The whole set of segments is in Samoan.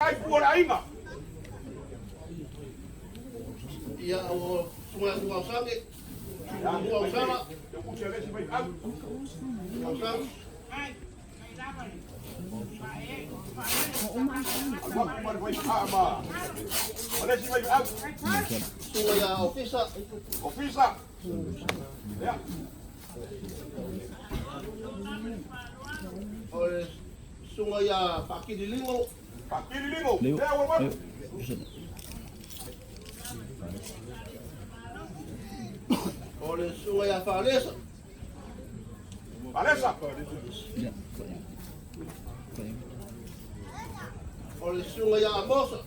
tai pua le aiga. Ia o susuga ia Tuausage, Tuausala. Te uti a le isi faifeau. Tuausala. Alu atu ma le faifeaa ma ma le isi faifeau. Susuga ia Ofisa. Ofisa. Ia. O le susuga ia Faakililigo. Faakililigo. Lea ua alu atu. O le susuga ia Faalesa. Faalesa. O le susuga ia Amosa.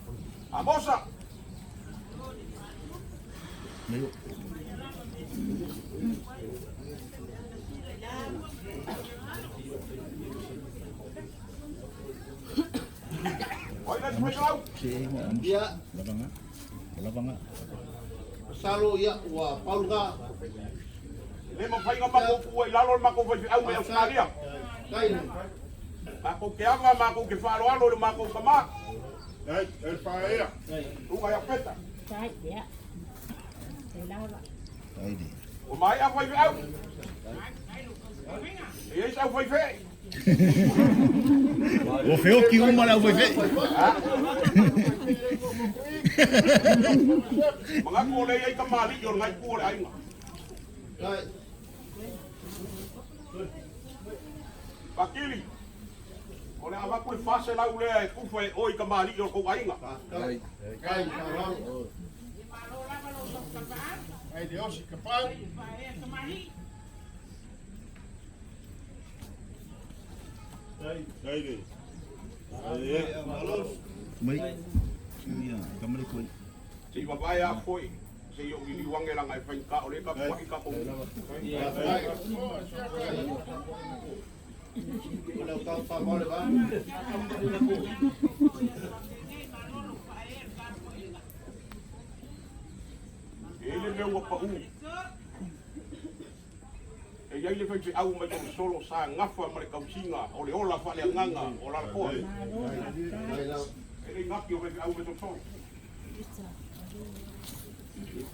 Amosa. O ai le isi faifeau? Ia. Masalo ia ua pau lena. E le mafai ona matou tuua i lalo le matou faifeau mai Ausetalia. Matou te ava, matou te faaaloalo i le matou tama. Susuga ia Peta. Ua maea faifeau. E i ai sau faifee. Ua feoki uma le aufaifee. Manatu o lea e i ai tamalii o lena itu o le aiga. Patili, o le a avatu le 400 lea e tufa e oe i tamalii o le tou aiga. Se i vavae a foi, se i ou liliu ane laga e faigata o lea e tapuai tatou. E i ai le mea ua pau. E i ai le faifeau mai Tolusolo sa gafa ma le tausiga o le ola faaleagaga o Lalakoa. E le i gati o faifeau mai Tolusolo.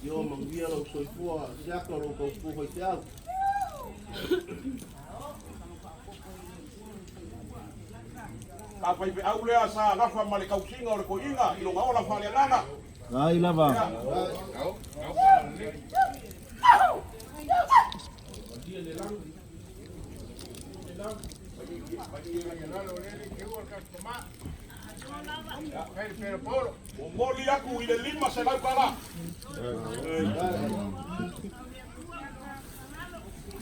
Io manuia lou soifua siaka lou tautua faifeau. Sa faifeau lea sa gafa ma le tausiga o le toeaina i lona ola faaleagaga. Ai lava. Momoli atu i le 500 tala.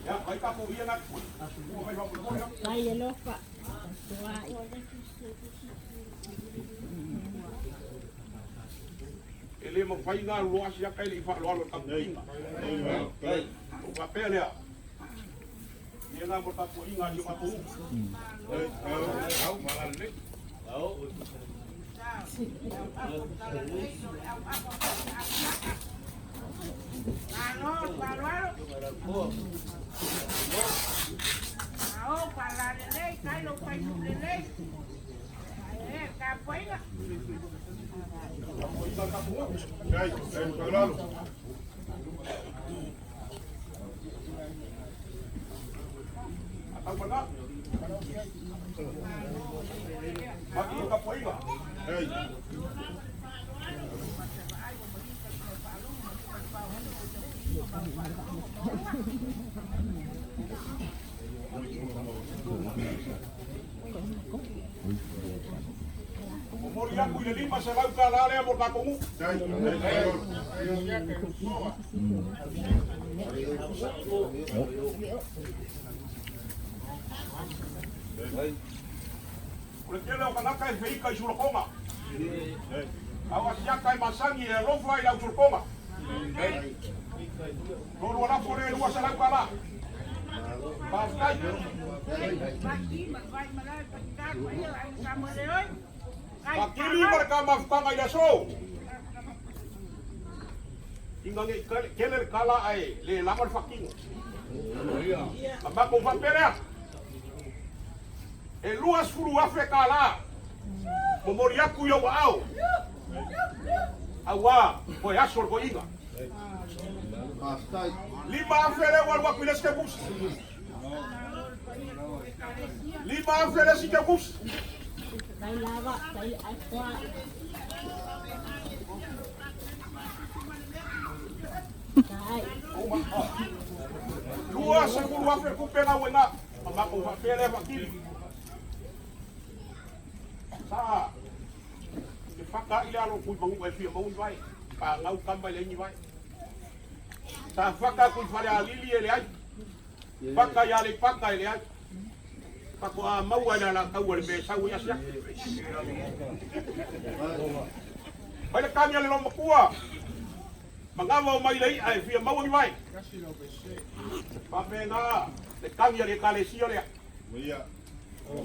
Ia, vai tatou ia na. Ua fai faamolemole atu. Vai alofa. Tuai. E le mafai ona alu loa asiata e le i faaaloalo i le tapuaiga. Ou faapea lea, ia na mo le tapuaiga a si o matou nuu. Atau pala. Maki i tapuaiga. Momoli atu i le $500 lea mo le tatou nuu. O le tele o tagata e feika i sulafoga. A o asiata e masani e alofa i le au sulafoga. Tolu lafo lea e $200. Faafetai. Faatili ma le ta mafutaga i le aso. Ina ne i tele le tala ae le lava le faatino. A matou faapea lea, e $20,000. Momoli atu i ou aao auā toe aso o le toeaina. Faafetai. 5,000 lea ua alu atu i le isi teutusi. 5,000 le isi teutusi. 20,000 le tupe na ua i ina. Ona matou faapea lea faatili. Sa te faka ai le alo o Tuimanu'a e fia maua ni vae. Panau tama e leai ni vae. Sa faka atu i Falealili e leai. Faka i Aleipata e leai. Faatoa maua e le Alataua le mea e sau ai asiasi. Mai le tagi a le loomatua, manava o mai le i'a e fia maua ni vae. Faapena le tagi a le Ekalesia lea.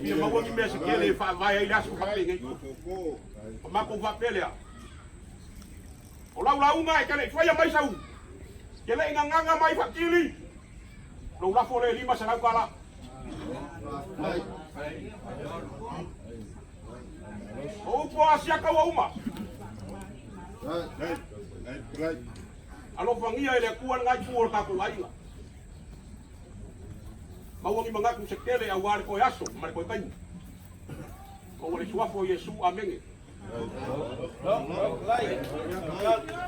Fia maua ni mea se tele e faavae ai le aso faapenei. O matou faapea lea, o lau lauga e te le i faia mai sau, te le i gagaga mai faatili lou lafo lea e $500. O upu o Asiata ua uma. Alofagia e le Atua lena itu o le tatou aiga. Maua ni manatu se tele aua le toe aso ma le toe taimi. Maua le suafa o Iesu. Amene.